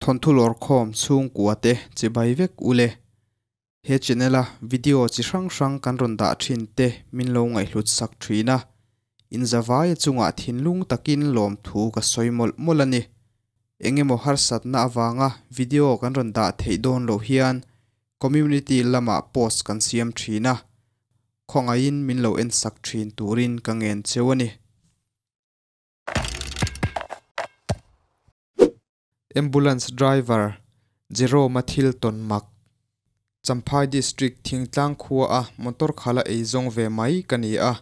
Thawnthu lawrkhawm chhungkua te chibai vek ule. He channel a video chi hrang hrang kan rawn dah thin te min lo ngaihhlut sak thin a, in zavaia chungah thinlung takin lawmthu ka sawi mawlh mawlh a ni. Engemaw harsatna avanga video kan rawn dah theih dawn loh hian community lamah post kan siam thin a, khawngaihin min lo en sak thin turin ka ngen cheu a ni. Ambulance driver Jerome-a thil tawn mak. Champhai District Thingtlang khua a motor khala ei zawng ve mai ka ni a,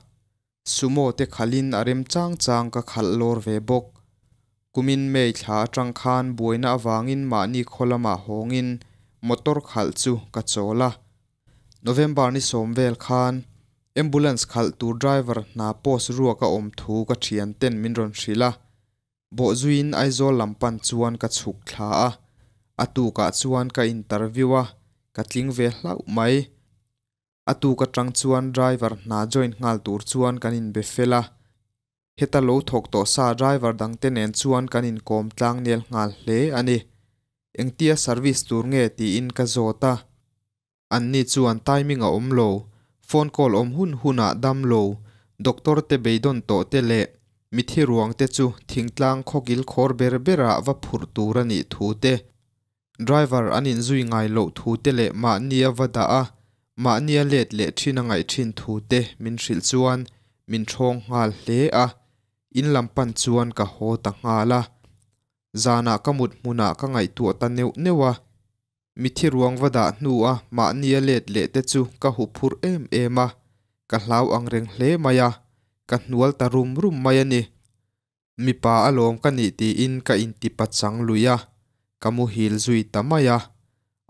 Sumo te khalin a rem chang chang ka khalh lawr ve bawk. Kumin May thla atang khan buaina avangin mahni khaw lamah hawngin motor khalh chu ka chawl a. November ni sawm vel khan Ambulance khalh tur driver hna post ruak a awm thu ka thian ten min rawn hrilh a. Bawhzuiin Aizawl lam pan chuan ka chhuk thla a, a tukah chuan ka interview a, ka tling ve hlauh mai. A tuk atang chuan driver hna join nghal tur chuan kan inbe fel a, heta lo thawk tawh sa driver dangte nen chuan kan inkawm tlang nel nghal hle a ni. Engtia service tur nge tiin ka zawt a. Anni chuan timing a awm lo, phone call awm hun hunah dam lo, doctor te beidawn tawh te leh mithi ruang te chu thingtlang khawkil khawr ber berah va phurh tur a nih thu te, driver an inzui ngai loh thu te leh mahnia va dah a, mahnia let leh thin a ngaih thin thu te min hrilh chuan min thawng nghal hle a, in lam pan chuan ka haw ta nghal a. Zanah ka mut hmunah ka ngaihtuah ta neuh neuh a. Mithi ruang va dah hnua mahnia let leh te chu ka hu phur em em a, ka hlau ang reng hle mai a, ka hnual ta rum rum mai a ni. Mipa alawm ka nih tiin ka inti pachang lui a, ka muhil zui ta mai a.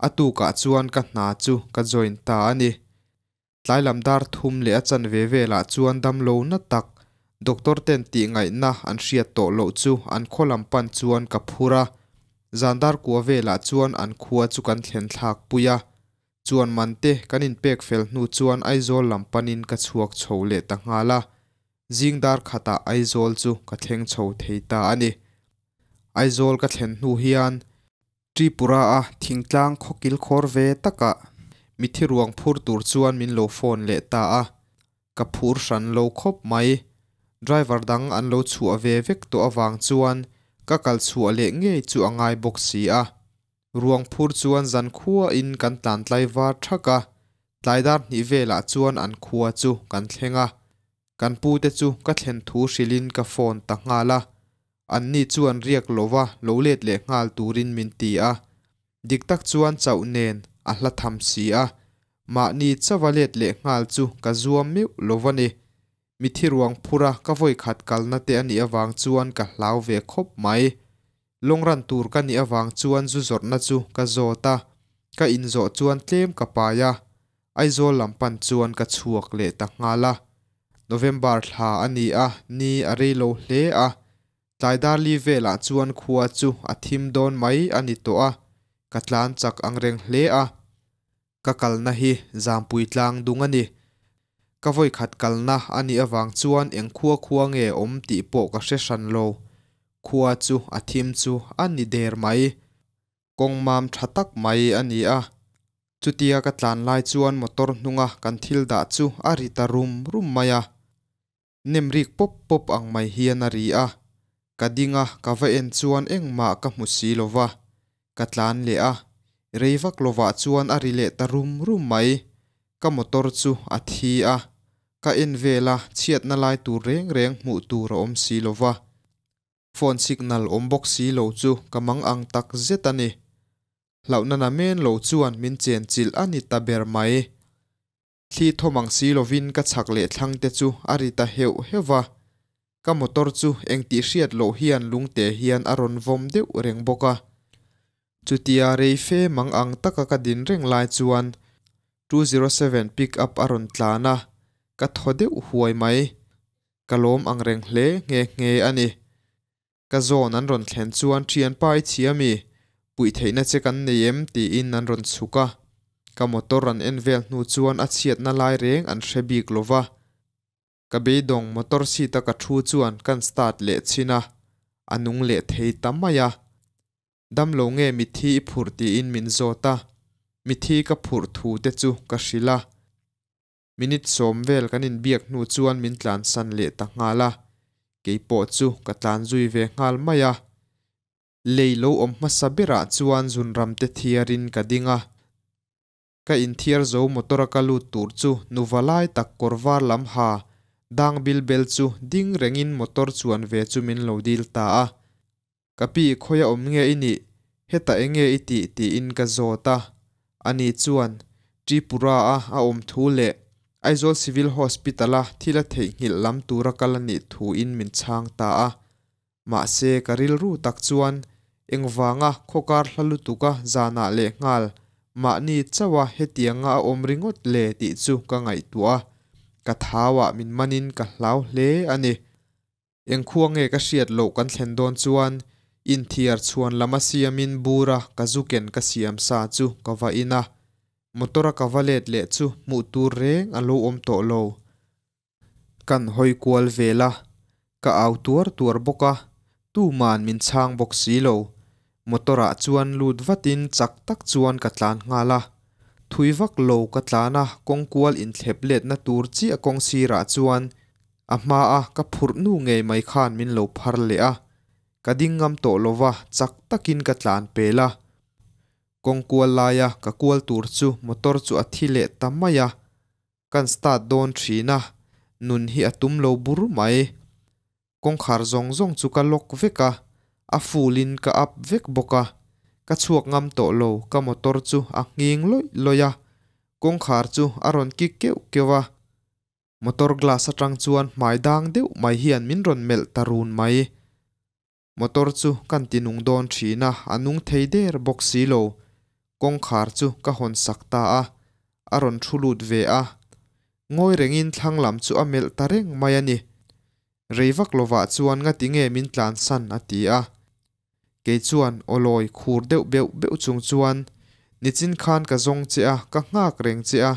A tukah chuan ka hna chu ka join ta a ni. Tlailam dar thum leh a chanve velah chuan damlo na tak, doctor ten tih ngaihna an hriat tawh loh chu an khaw lam pan chuan ka phur a. Zan dar kua velah chuan an khua chu kan thlen thlak pui a. Chuan man te kan inpek fel hnu chuan Aizawl lam panin ka chhuak chho leh ta nghal a. Zing dar khatah Aizawl chu ka thleng chho thei ta a ni. Aizawl ka thlen hnu hian Tripura-a thingtlang khawkil khawr ve takah mithi ruang phur tur chuan min lo phone leh ta a, ka phur hran lo khawp mai. Driver dang an lo chhuah ve vek tawh avang chuan ka kal chhuah leh ngei chu a ngai bawk si a. Ruang phur chuan zan khuain kan tlan tlai var thak a, tlai dar hnih velah chuan an khua chu kan thleng a. Kan pute chu ka thlen thu hrilhin ka phone ta nghal a, Anni chuan riak lova lo let leh nghal turin min ti a, dik tak chuan chauh nen a hla tham si a, mahni chauha let leh nghal chu ka zuam meuh lo a ni. Mithi ruang phura ka vawikhat kalna te a nih avang chuan ka hlau ve khawp mai. Lawngran tur ka nih avang chuan zu zawrhna chu ka zawt a, ka inzawh chuan tlem ka pai a, Aizawl lam pan chuan ka chhuak leh ta nghal a. November thla a ni a, ni a rei lo hle a. Tlai dar li velah chuan khua chu a thim dawn mai a ni tawh a, ka tlan chak ang reng hle a. Ka kalna hi Zampui tlang dung a ni. Ka vawikhat kalna a nih avang chuan eng khua khua nge awm tih pawh ka hre hran lo. Khua chu a thim chu a ni der mai. Kawng mam tha tak mai a ni a. Chutia ka tlan lai chuan motor hnunga kan thil dah chu a ri ta rum rum mai a. Nem rik pawp pawp ang mai hian a ri a. Ka ding a, ka va en chuan engmah ka hmu si lo va. Ka tlan leh a, rei vak lovah chuan a ri leh ta rum rum mai. Ka motor chu a thi a, ka en vel a, chhiatna lai tur reng reng hmuh tur a awm si lo va. Phone signal awm bawk si lo chu ka mang ang tak zet a ni. Hlauhna na men lo chuan min chen chilh a ni ta ber mai. Thli thawm ang si lovin ka chhak leh thlang te chu a ri ta heuh heuh va. Ka motor chu engtih hriat loh hian lungte hian a rawn vawm deuh reng bawk a. Chutia rei fe mang ang taka ka din reng lai chuan 207 pick up a rawn tlan a, ka thaw deuh huai mai. Ka lawm ang reng hle nghe nghe a ni. Ka zawn an rawn thlen chuan thianpa i chhia mi, puih theihna che kan nei em tiin an rawn chhuk a. Ka motor an en vel hnu chuan a chhiatna lai reng an hre bik lo va. Ka beidawng motor seat a ka thu chuan kan start leh chhin a, a nung leh thei ta mai a. Damlo nge mitthi i phurh tiin min zawt a, mitthi ka phurh thu te chu ka hrilh a. Minute sawm vel kan inbiak hnu chuan min tlansan leh ta nghal a, keipawh chu ka tlan zui ve nghal mai a. Lei lo awm hmasa berah chuan zunram te thiarin ka ding a. Ka inthiar zo motor a ka lut tur chu nuva lai tak kawr var lam ha dang bil bel chu ding rengin motor chuan ve chu min lo dil ta a. Ka pi khawia awm nge i nih? Hetah enge i tih? tiin ka zawt a. Ani chuan Tripura a a awm thu leh Aizawl Civil Hospital a thil a theihnghilh lam tura kal a nih thuin min chhang ta a. Mahse ka rilru tak chuan engvanga khawkar hla lutuka zanah lehnghal mahni chauha hetianga a awm ringawt le tih chu ka ngaihtuah a, ka thauah min manin ka hlau hle a ni. Engkhua nge ka hriat loh kan thlen dawn chuan inthiar chhuan lam a siamin bura ka zu ken ka siam sa chu ka va in a, motor a ka va let leh chu hmuh tur reng a lo awm tawh lo. Kan hawi kual vel a, ka au tuar tuar bawk a, tuman min chhang bawk si lo. Motor ah chuan lut vatin chak tak chuan ka tlan nghal a, thui vak lo ka tlan a kawng kual inthlep letna tur chiah kawng sirah chuan a hma a ka phurh nu ngei mai khan min lo phar leh a, ka ding ngam tawh lo va chak takin ka tlan pel a. Kawng kual laia ka kual tur chu motor chu a thi leh ta mai a, kan start dawn thin a, nun hi a tum lo bur mai. Kawngkhar zawng zawng chu ka lock vek a, a full in ka up vek bawk a, ka chhuak ngam tawh lo, ka motor chu a nghing lawih lawih a, kawngkhar chu a rawn kik keuh keuh a, motor glass atang chuan hmai dang deuh mai hian min rawn melh ta run mai. Motor chu kan ti nung dawn thin a, a nung thei der bawk si lo. Kawngkhar chu ka hawn sak ta a, a rawn thu lut ve a. Ngawi rengin thlang lam chu a melh ta reng mai a ni. Rei vak lovah chuan ngati nge min tlansan a ti a. Kei chuan awlawi khur deuh beuh beuh chung chuan, Nichin khan ka zawng che a, ka nghak reng che a,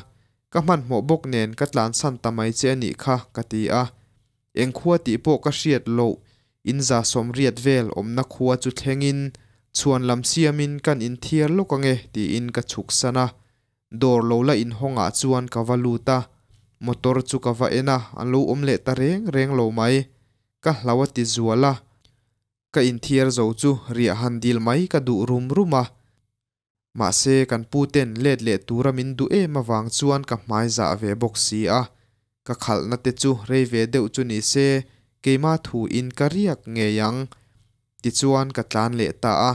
ka hmanhmawh bawk nen ka tlansan ta mai che a nih kha, ka ti a. Eng khua tih pawh ka hriat loh, in 180 vel awmna khua chu thlengin chhuan lam siamin kan inthiar lawk ange tiin ka chhuksan a. Dawr lo la inhawngah chuan ka va lut a, motor chu ka va en a, an lo awm leh ta reng reng lo mai. Ka hlau a ti zual a, ka inthiar zo chu riah han dil mai ka duh rum rum a. Mahse kan pu ten let leh tura min duh em avang chuan ka hmai zah ve bawk si a, ka khalhna te chu rei ve deuh chu ni se keima thu in ka riak ngei ang. Tichuan ka tlan leh ta a,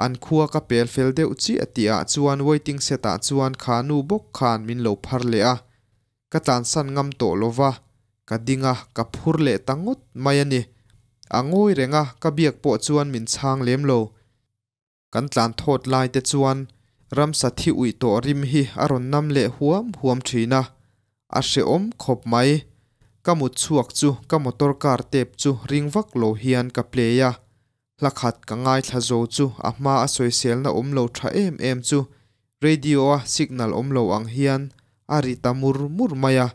an khua ka pel fel deuh chiah tih ah chuan waiting set ah chuan kha nu bawk khan min lo phar leh a, ka tlansan ngam tawh lo va, ka ding a, ka phur leh ta ngawt mai a ni. A ngawi reng a, ka biak pawh chuan min chhang lem lo. Kan tlan thawt lai te chuan ramsa thi uih tawh rim hi a rawn nam leh huam huam thin a, a hrehawm khawp mai. Ka mut chhuak chu ka motor car tape chu ring vak lo hian ka play a, hla khat ka ngaithla zo chu a hma a sawiselna awm lo tha em em chu radio a signal awm lo ang hian a ri ta mur mur mai a,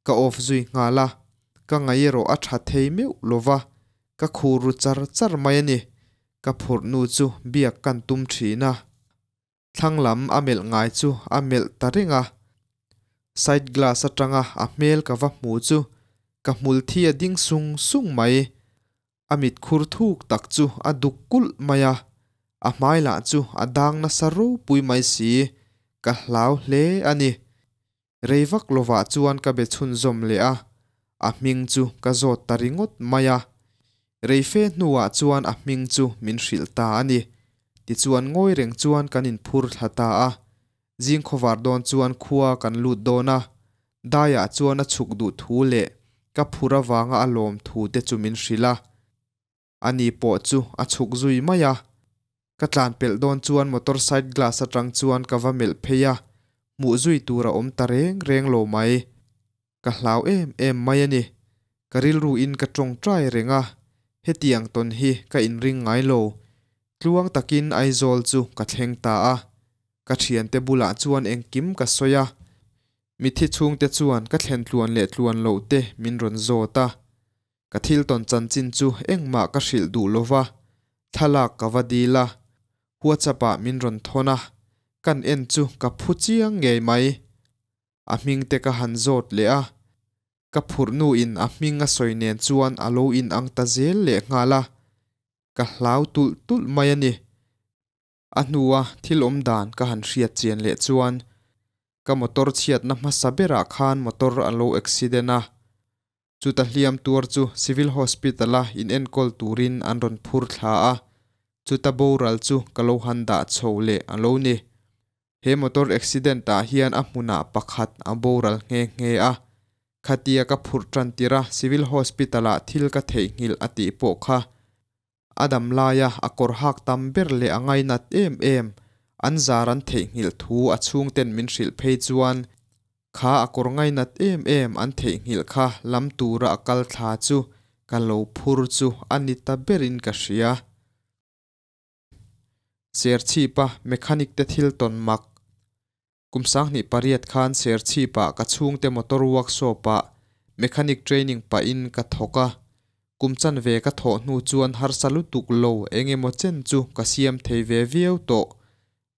ka off zui nghal a, ka ngaih erawh a tha thei meuh lo va, ka khur ru char char mai a ni. Ka phurh nu chu biak kan tum thin a, thlang lam a melh ngai chu a melh ta reng a. Side glass atanga a hmel ka va hmu chu ka hmul thi a ding sung sung mai. A mit khur thuk tak chu a duk kulh mai a, a hmai lah chu a dang nasa ropui mai si, ka hlau hle a ni. Rei vak lovah chuan ka be chhunzawm leh a, a hming chu ka zawt ta ringawt mai a. Rei fe hnuah chuan a hming chu min hrilh ta a ni. Tichuan ngawi reng chuan kan inphur thla ta a. Zing khawvar dawn chuan khua kan lut dawn a, daiah chuan a chhuk duh thu leh ka phur avanga a lawm thu te chu min hrilh a. Ani pawh chu a chhuk zui mai a. Ka tlan pelh dawn chuan motor side glass atang chuan ka va melh phei a, hmuh zui tur a awm ta reng reng lo mai. Ka hlau em em mai a ni. Ka rilru in ka tawngtai reng a, hetiang tawn hi ka inring ngai lo. Tluang takin Aizawl chu ka thleng ta a. Ka thiante bulah chuan engkim ka sawi a. Mithi chhungte chuan ka thlen tluan leh tluan loh te min rawn zawt a. Ka thil tawn chanchin chu engmah ka hrilh duh lo va, thlalak ka va dil a. WhatsApp ah min rawn thawn a, kan en chu ka phu chiang ngei mai. A hming te ka han zawt leh a, ka phurh nu in a hming a sawi nen chuan a lo in ang ta zel leh nghal a, ka hlau tulh tulh mai a ni. A hnua thil awm dan ka han hriat chian leh chuan ka motor chhiatna hmasa berah khan motor a lo accident a, chuta hliam tuar chu Civil Hospital a inenkawl turin an rawn phur thla a, chuta boral chu ka lo han dah chho leh a lo ni. He motor accident ah hian a hmunah pakhat a boral nghe nghe a, khatia ka phurh tan tirh a Civil Hospital ah thil ka theihnghilh a tih pawh kha A dam laia a kawr hak tam ber leh a ngainat em em, an zar an theihnghilh thu a chhungten min hrilh phei chuan kha a kawr ngainat em em an theihnghilh kha lam tura a kal thla chu ka lo phur chu a ni ta berin ka hria. Serchhipa mechanic te thil tawn mak. Kum 2008 khan Serchhipah ka chhungte motor workshop ah mechanic training pahin ka thawk a, kum chanve ka thawh hnu chuan harsa lutuk lo eng emaw chen chu ka siam thei ve viau tawh.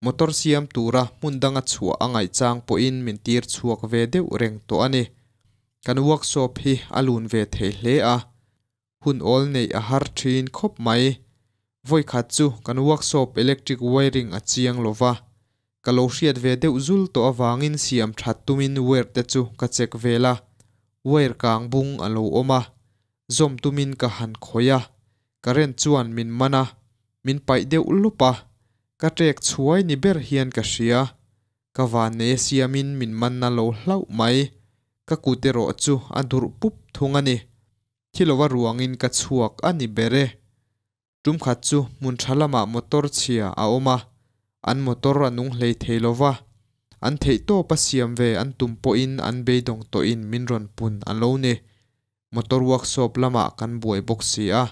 Motor siam tura hmun danga chhuah a ngaih chang pawhin min tir chhuak ve deuh reng tawh a ni. Kan workshop hi a lun ve thei hle a, Hun awl neih a har thin khawp mai. Vawikhat chu kan workshop electric wiring a chiang lo va, ka lo hriat ve deuh zul tawh avangin siam that tumin wire te chu ka check vel a, wire kang bung a lo awm a, zawm tumin ka han khawih a, current chuan min man a, min paih deuh lup a, ka trek chhuai ni ber hian ka hria. Ka vannei a siamin min manna lo hlauh mai, ka kut erawh chu a durh pup thung a ni. Thi lova ruangin ka chhuak a ni ber e. Tum khat chu hmun tha lamah motor chhia a awm a, an motor a nung hlei thei lova, an theih tawp a siam ve an tum pawhin an beidawng tawhin min rawn pun a lo ni. Motor workshop lamah kan buai bawk si a.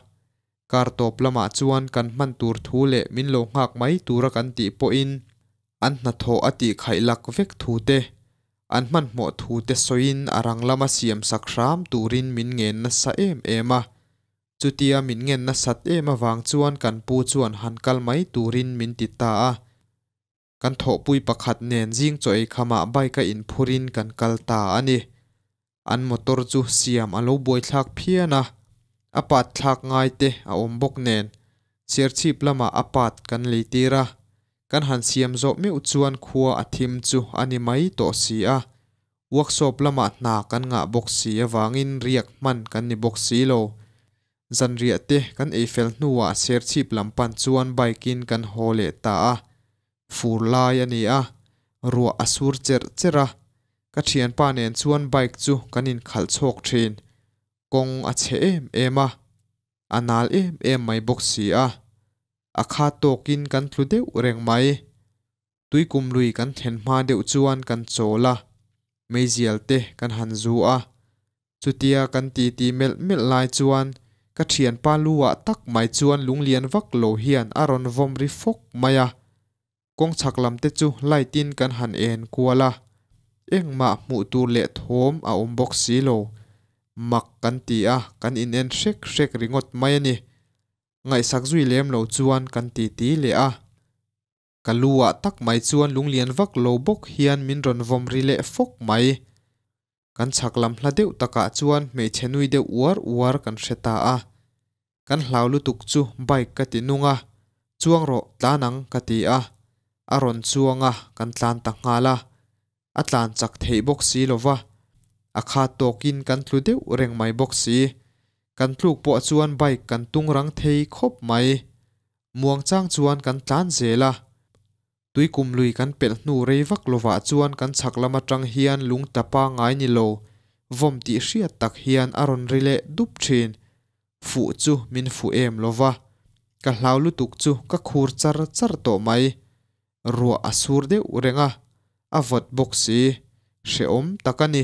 Kar tawp lamah chuan kan hman tur thu leh min lo nghak mai tura kan tih pawhin an hnathawh a tih khaih lak vek thu te, an hmanhmawh thu te sawiin a rang lama siam sak hram turin min ngen nasa em em a. Chutia min ngen nasat em avang chuan kan pu chuan han kal mai turin min ti ta a. Kan thawhpui pakhat nen zing chaw ei khamah bike a inphurin kan kal ta a ni. An motor chu siam a lo buaithlak phian a, a pat thlak ngai te a awm bawk nen Serchhip lamah a pat kan lei tir a, kan han siam zawh meuh chuan khua a thim chu a ni mai tawh si a, workshop lamah hna kan ngah bawk si avangin riak hman kan ni bawk si lo. Zanriah te kan ei fel hnuah Serchhip lam pan chuan bike in kan haw leh ta a, fur lai a ni a, ruah a sur cherh cherh a, ka thianpa nen chuan bike chu kan inkhalh chhawk thin, kawng a chhe em em a, a nal em em mai bawk si a, a khat tawkin kan tlu deuh reng mai. Tuikum lui kan thlen hma deuh chuan kan chawl a, meizial te kan han zu a. Chutia kan titi melh melh lai chuan ka thianpa lu ah tak mai chuan lunglian vak lo hian a rawn vawm ri fawk mai a. Kawng chhak lam te chu light in kan han en kual a, engmah hmuh tur leh thawm a awm bawk si lo. Mak kan ti a, kan inen hrek hrek ringawt mai a ni. Ngaihsak zui lem lo chuan kan titi leh a. Ka lu ah tak mai chuan lunglian vak lo bawk hian min rawn vawm ri leh fawk mai. Kan chhak lam hla deuh takah chuan hmeichhe nui deuh uar uar kan hre ta a. Kan hlau lutuk chu bike ka ti nung a, chuang rawh tlan ang ka ti a, a rawn chuang a kan tlan ta nghal a. A tlan chak theih bawk si lo va, a khat tawkin kan tlu deuh reng mai bawk si. Kan tluk pawh chuan bike kan tung rang thei khawp mai. Muangchang chuan kan tlan zel a. Tuikum lui kan pelh hnu rei vak lovah chuan kan chhak lam atang hian lung ta pangngai ni lo, vawm tih hriat tak hian a rawn ri leh dup thin. Fuh chu min fuh em lo va, ka hlau lutuk chu ka khur char char tawh mai. Ruah a sur deuh reng a, a vawt bawk si, hrehawm tak a ni.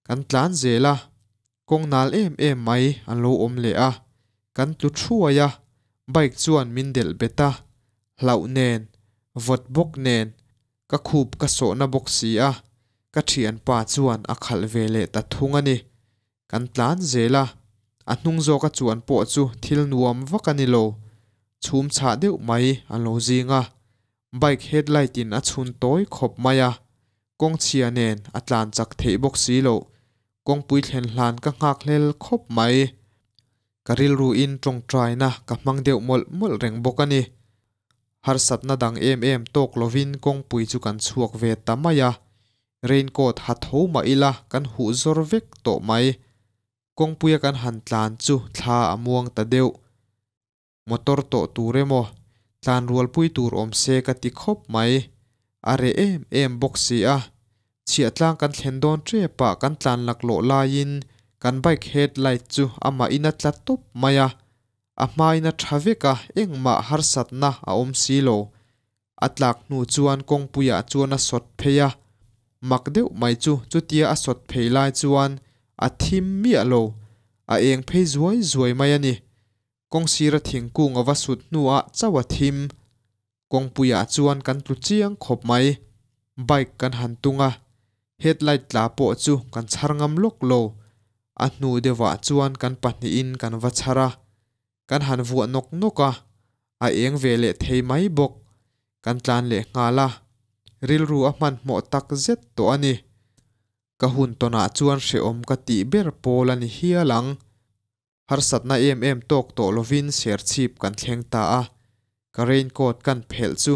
Kan tlan zel a, kawng nal em em mai an lo awm leh a, kan tlu thuai a, bike chuan min delh bet a, hlauh nen, vawt bawk nen, ka khup ka sawhna bawk si a, ka thianpa chuan a khalh ve leh ta thung a ni. Kan tlan zel a, a hnung zawka chuan pawh chu thil nuam vak a ni lo. Chhum chhah deuh mai a lo zing a, bike headlight in a chhun tawi khawp mai a, kawng chhia nen a tlan chak theih bawk si loh, kawngpui thlen hlan ka nghak hlel khawp mai. Ka rilru in tawngtaina ka hmang deuh mawlh mawlh reng bawk a ni. Harsatna dang em em tawk lovin kawngpui chu kan chhuak ve ta mai a, raincoat ha tho mah ila kan huh zawr vek tawh mai. Kawngpuia kan han tlan chu thla a muang ta deuh. Motor tawh tur emaw, tlan rualpui tur awm se ka ti khawp mai. A reh em em bawk si a. Chhiahtlang kan thlen dawn tepah kan tlan laklawh laiin kan bike head light chu amahin a tla tawp mai a. A hmain a tha vek a, engmah harsatna a awm si lo. A tlak hnu chuan kawngpuiah chuan a sawt phei a, mak deuh mai chu chutia a sawt phei lai chuan a thim miah lo, a eng phei zuai zuai mai a ni. Kawng sira thingkung a va sut hnuah chauh a thim. Kawngpuiah chuan kan tlu chiang khawp mai. Bike kan han tung a, headlight tla pawh chu kan chhar ngam lawk lo. A hnu deuhah chuan kan pahnihin kan va chhar a, kan han vuah nawk nawk a, a eng ve leh thei mai bawk. Kan tlan leh nghal a, rilru a hmanhmawh tak zet tawh a ni. Ka hun tawnah chuan hrehawm ka tih ber pawl a ni hial ang. Harsatna em em tawk tawh lovin serchhip kan thleng ta a, ka raincoat kan phelh chu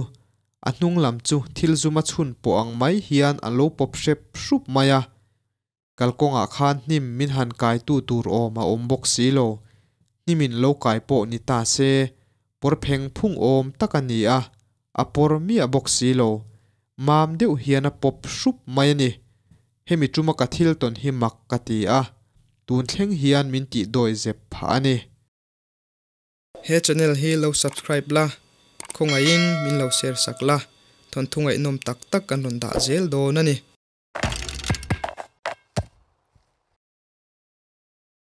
a hnung lam chu thil zum a chhun pawh ang mai hian a lo pawp hrep hrup mai a. Kalkawngah khan hnim min han kaitu tur awm a awm bawk si lo. Hnimin lo kai pawh ni ta se, pawr pheng phung awm tak a ni a, a pawr miah bawk si lo. Mam deuh hian a pawp hrup mai a ni. Hemi tuma ka thil tawn hi mak ka ti a, tun thleng hian min tih dawi zep phah a ni. He channel hi lo subscribe la, khawngaihin min lo share sak la, thawnthu ngaihnawm tak tak kan rawn dah zel dawn a ni.